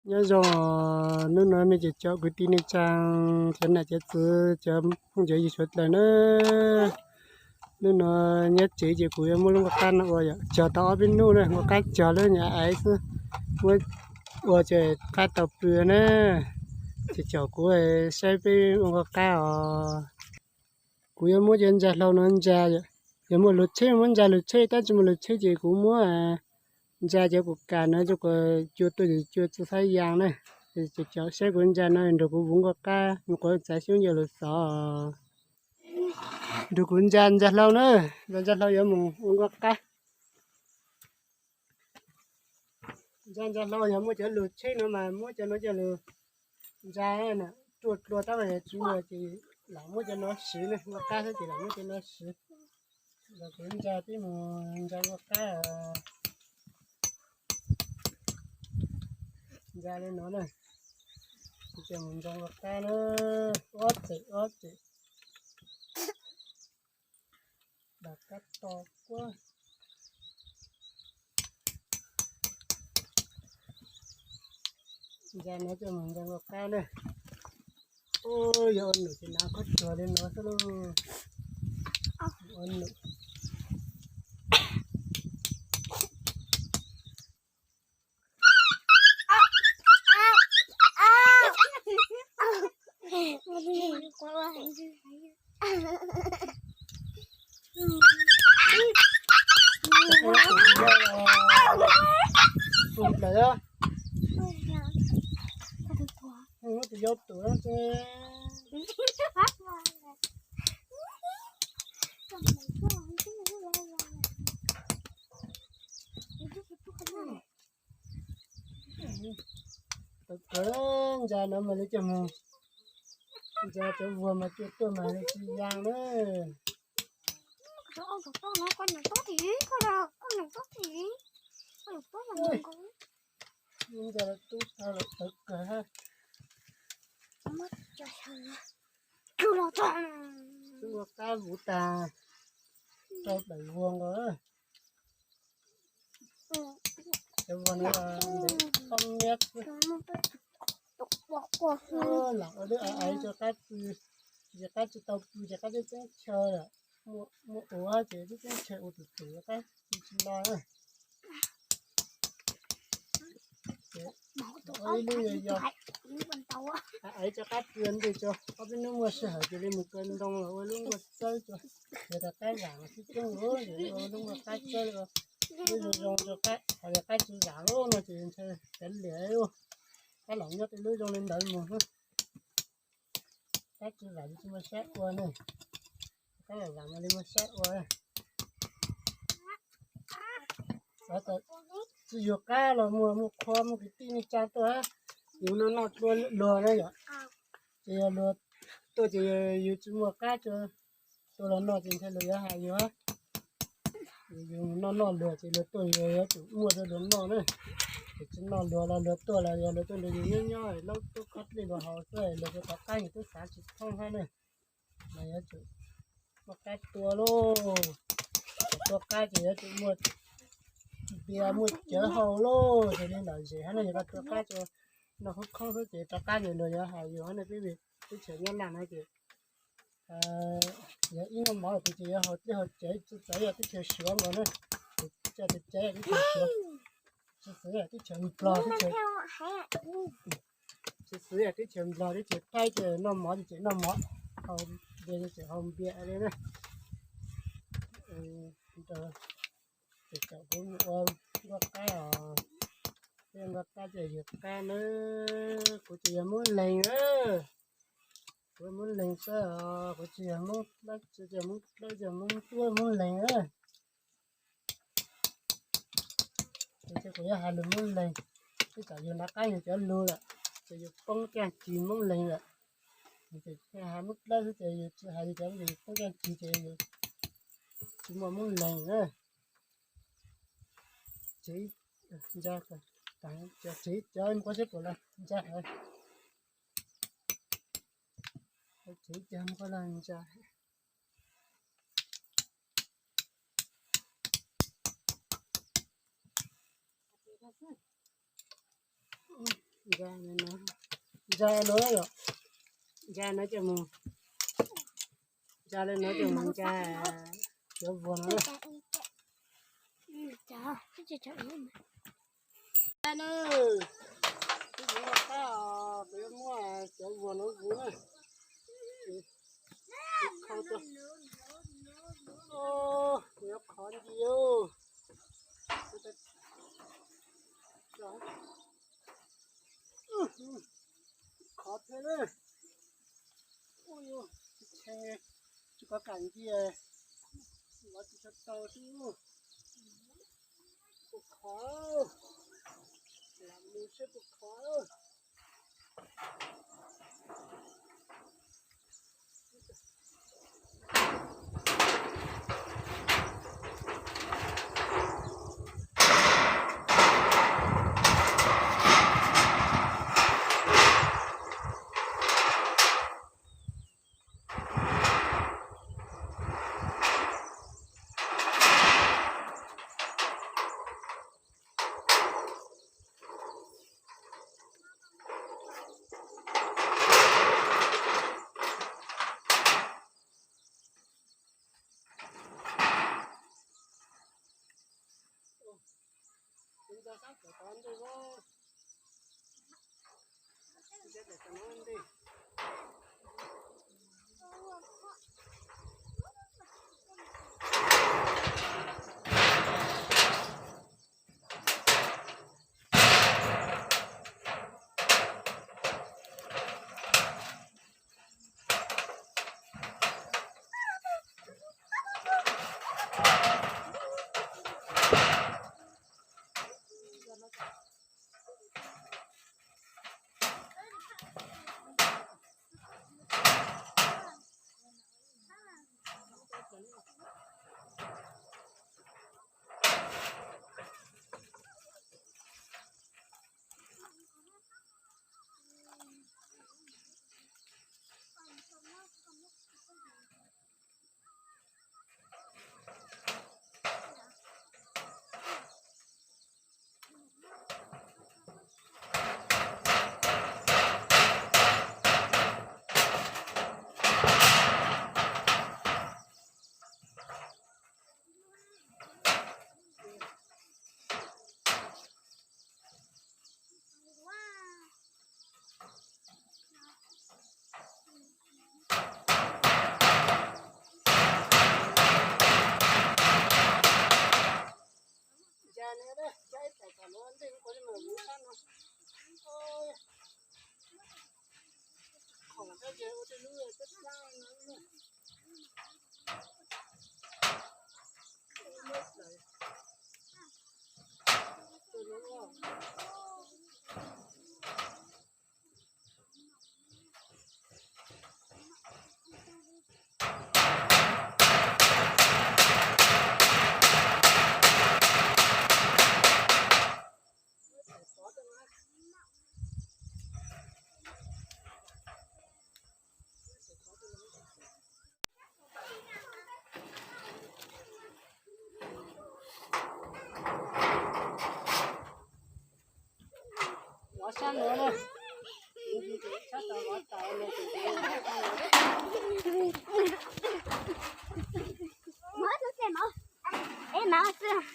Nyob zoo, hnub no nej cov cov kwv tij neej tsa, cov nam cov txwv, cov phooj cov ywg suav dlawg na. Hnub no nyob tsev ces kuv yuav muab lub nkuaj qab no ua yom, cog tau ob peb hnub na, nkuaj qab cog lub nyuam aiv xwb, muab ua ces qab tau pw na. Ces caum kuv saib peb ua nkuaj qab os. Kuv yuav muab cov ntsa hlau no ntsa, yog muaj lus tsheb muab ntsa lus tsheb, tab tsis muaj lus tsheb ces kuv muab ntsa cov kuv kam no coj kuv cua tuaj ces cua txuj xab yas na. Ces caum saib kuv ntsa no nrog kuv vuv nkuaj qab, mus quav txav xyoob yog lus xov. Nrog kuv ntsa ntsa hlau na, ntsa ntsa hlau yuav mus ua nkuaj qab. Ntsa ntsa hlau yog muaj cov lus tsheb no mas muab cov no coj lus ntsa na, ruaj dlua tab mas yog tsis muaj ces lam muab cov no siv na, nkuaj qab xwb ces lam muab cov no siv. Los kuv ntsa peb mus ntsa nkuaj qab. Ntsa li no na, kuv ces mus ntsa nkuaj qab na, ob txem ob txem. Dam kab to quab. Ntsa no coj mus ntsa nkuaj qab na. Ub, yog ua num ces hnav khaub tsuag li no xwb lauj. Ua num. Tus yau tus no ces tawv kawg, ntsa no mas li coj mus, ntsa cov vuag mas cua tuaj mas li tsis yaa na. Ntsa tub tag lawm tawv kawg. Xub ua qab vuv tag rau daim vuag nkaus. Cov vuag no ntev poob niab xwb. Lam ua lub aiv aiv rau qab pw, ces qab tsis tau pw ces qab txeeb txeeb chaw lawm. Muaj ua ces txeeb txeeb chaw ua tus tus qab pw tsis los na. Ua ib lub yog aiv rau qab pw ntej tso, ob peb hnub muaj sij hawm ces li mus kaw ntoo los ua lub nkuaj txawb tso. Yog rau qab zam xwb coob lawm, ua lub nkuaj qab txawb, lub zoo zoo rau qab, hos yog qab tsis zam lawm no ces ntshe kav liam, qab los nyob tej lub zoo li ntawd mus. Qab tsis zam li tsis muaj sab ua ne, qab zam zam li muaj sab ua. Tsis yug qab los muaj muaj qhua muaj kwv tij neej tsa tuaj, yus noj noj tua luag na yom. Ces yog luag tuaj ces yus tsis muaj qab tua los noj ces ntshe luag yuav hais yus. Yus noj noj luag ces luag tuaj yus yuav tsum muaj rau luag noj na. Ces tsis noj luag los luag tuaj los yog luag tuaj nrog yus nyob nyob laub tub khob dlej luag haus xwb, luag rov qab yus twb xav tsis thoob hab na. Mas yuav tsum muaj qab tua lauj. Tua qab ces yuav tsum muaj npias muaj cawv haus lauj, ces li ntawd zem hab no, yog koj tua qab tua noj khoob khoob xwb ces rov qab ces luag yuav hais yus hab no, peb teb chaws nyob laj no ces yog ib noj mov ces yuav haus dlej haus cawv, tsis txawv yog teb chaws Suav nkaus na, tsis txawv yog teb chaws Suav, tsis txawv yog teb chaws Nplog, teb chaws, tsis txawv yog teb chaws Nplog teb chaws Thaib ces noj mov ces tseem noj mov, haus npias ces tseem haus npias li na. Ces kuv ua nkuaj qab os, nkuaj qab ces yog qab na, kuv ces yog Hmoob Leeg na, kuv Hmoob Leeg xwb os, kuv tsis yog Hmoob dab tsi, Hmoob Dawb, Hmoob Tuab, Hmoob Leeg na. Ces kuv yuav hais lus Hmoob Leeg, tej zaum yus nov qab yus cov lus lawm, ces yus poob tag ci Hmoob Leeg lawm. Ces hais Hmoob Dawb xwb ces yus tsis hais yus cov, yus poob tag ci ces yus tsis muaj Hmoob Leeg na. Tsev, ntsa, tsev cov nquab seb puas los ntsa hais. Tsev cov nquab los ntsa hais. Ntsa no, ntsa no yom, ntsa no ces mus, ntsa li no ces mus ntsa cov vuag no. Ntsa no, kuv yuav qab, kuv yuav muab cov vuag no kuv na, kuv kho, kuv yuav qhov ncig. Qhov thiab na. Ua, tsis kov kam nciaj, los tsis tau tau xwb. Puas khov, lam mus seb puas khov. Lov sab nuav na. Sab tau lov tau na. Mov xwb, mov xwb.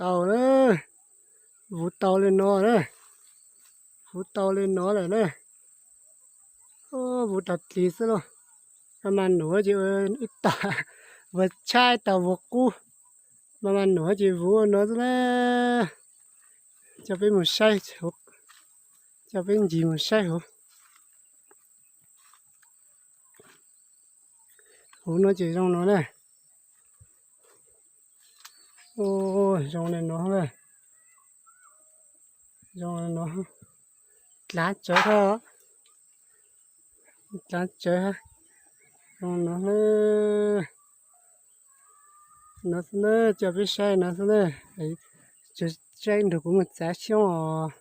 Tau na, vuv tau li no na, vuv tau li no lawm na. Vuv tag plis xwb lauj. Mas mas nuav ces ib tag vuas tshab, ib tag vuas qub. Mas mas nuav ces vuv no xwb na. Coj peb mus saib, coj peb ncig mus saib huv. Huv no ces zoo no na. Zoo li no na. Zoo li no. Dlav tsawv hab. Dlav tsawv hab. Zoo no na. No xwb na, coj peb saib no xwb na. Saib nrug kuv mus txav xyoob os.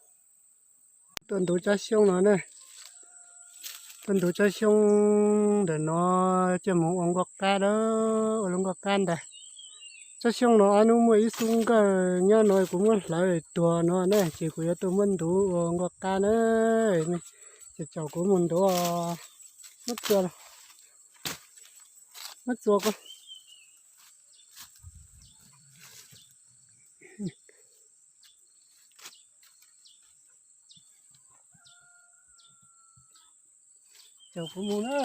Tuaj ntuv tsob xyoob no na. Tuaj ntuv tsob xyoob ntawm no coj mus ua nkauj qab lawm, ua lub nkauj qab ntag. Tsob xyoob no ob hnub muaj ib xub nkawj nyob no kuv muab hlawv tuag no na, ces kuv yuav tuaj muab ntuv ua nkauj qab na. Ces caum kuv mus ntuv, muab txua, muab txua ko. Caum kuv mus na.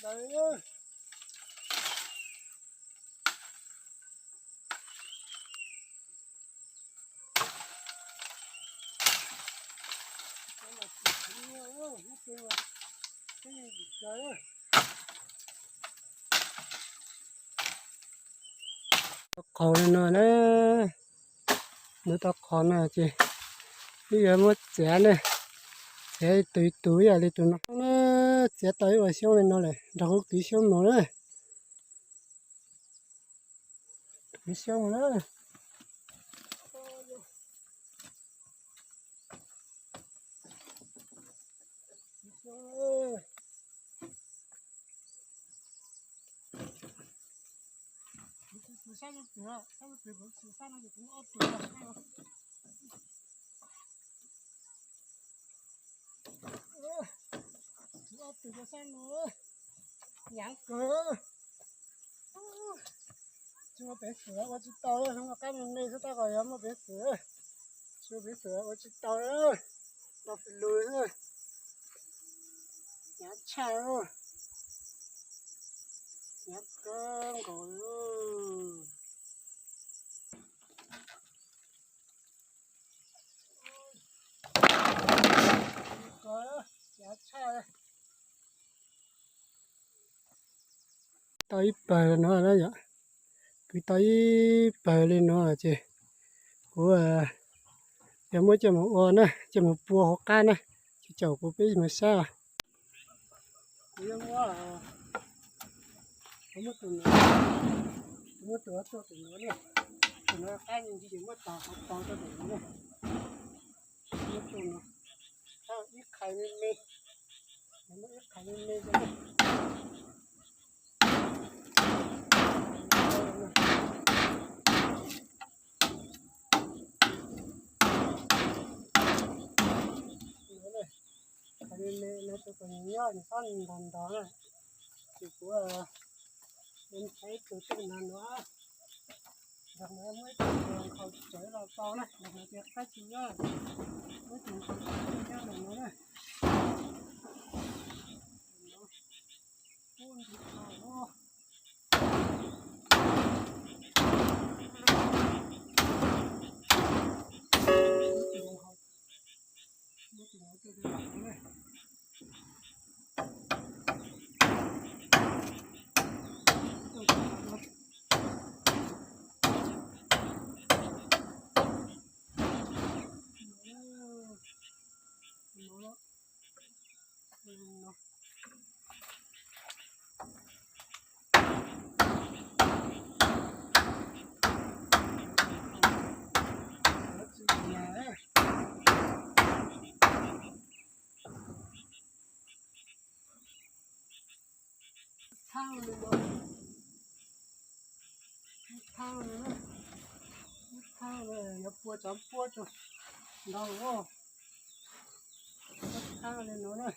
Tau qhov li no na, nws tau qhov no ces wb yuav muab txiav na, txiav tus tus ib yam li tus no na, txiav tau ib uas xyoob li no lawm nrog kuv kwv xyoob no na. Kwv xyoob na. Ob tug sab no, hnyav kawg. Tsis muaj peev xwm ua tsis tau, hnub no qab me me xwb tab kom yuav muaj peev xwm. Tsis muaj peev xwm ua tsis tau, tau fis lus xwb. Hnyav tshaj, hnyav kawg nkaus. Tau ib pawg no na yom, kwv tau ib pawg li no ces kuv yuav muab coj mus ua na, coj mus pua hauv qab na, ces caum kuv peb mus saib os. Kuv yuav muab, kuv muab tus, kuv muab tus tuaj tus nuav na, tus nuav qab ntsis ces muab tog qhov tog rau tus nuav na. Muab tus nuav, ib qhais me me, muab ib qhais me me rau na. Qhais me me no rau tus nyob nws xob ntog ntog na. Ces kuv mus txhais ib tug tej no no, nrog no muab ib tug nkhaus tsawv los tau na, nrog no ces qab tsis nyob, muab tus nkhaus tsawv nyob nrog no na. Thaab li no, thaab li no, thaab li no yuav pua tsov puab rua ntau, thaab li no na,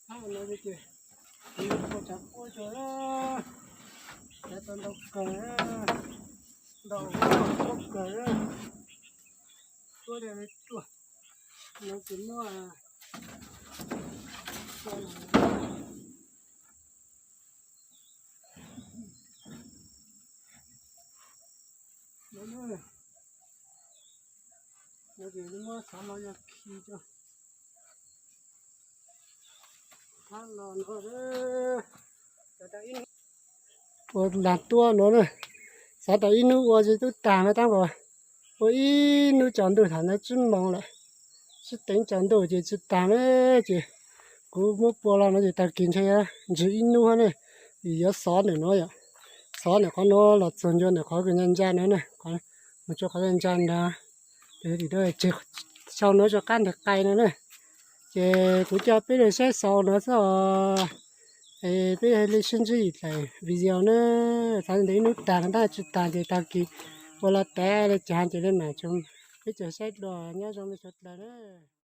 thaab li no ces yuav pua tsov puab rua, cov tau ntau kawg, ntau kawg, puab li tuaj, no ces muab no ces muab xov no yog khi rua, thaab los no, ua lag tuab no na, xav tas ib nub ua tsi tub tag no tab ua ib nub tsaus ntuj thaum ntawd tsib moos lawm, tsib teev tsaus ntuj ces tsis tag na, ces kuv muab pua los no ces tag kis ntshe yuav ntsws ib nub hab ne, vim yuav xov ntawm no yom, xov ntawm qhov no los txug ncua ntawm qhov kws ntsa ntsa no na, mus rua qhov ntsa ntsa nrad, tim no tseg sau no rua qab ntawm qai no na. Ces kuv coj peb lug saib xaus no xwb os. Es peb haj li sib ntsib ib daim video na, xav ntawd ib nub tag no tab tsis tag ces tag kis ua los tas li cas ces li mam tso peb caag saib dlua, nyob zoo li suav dlawg na.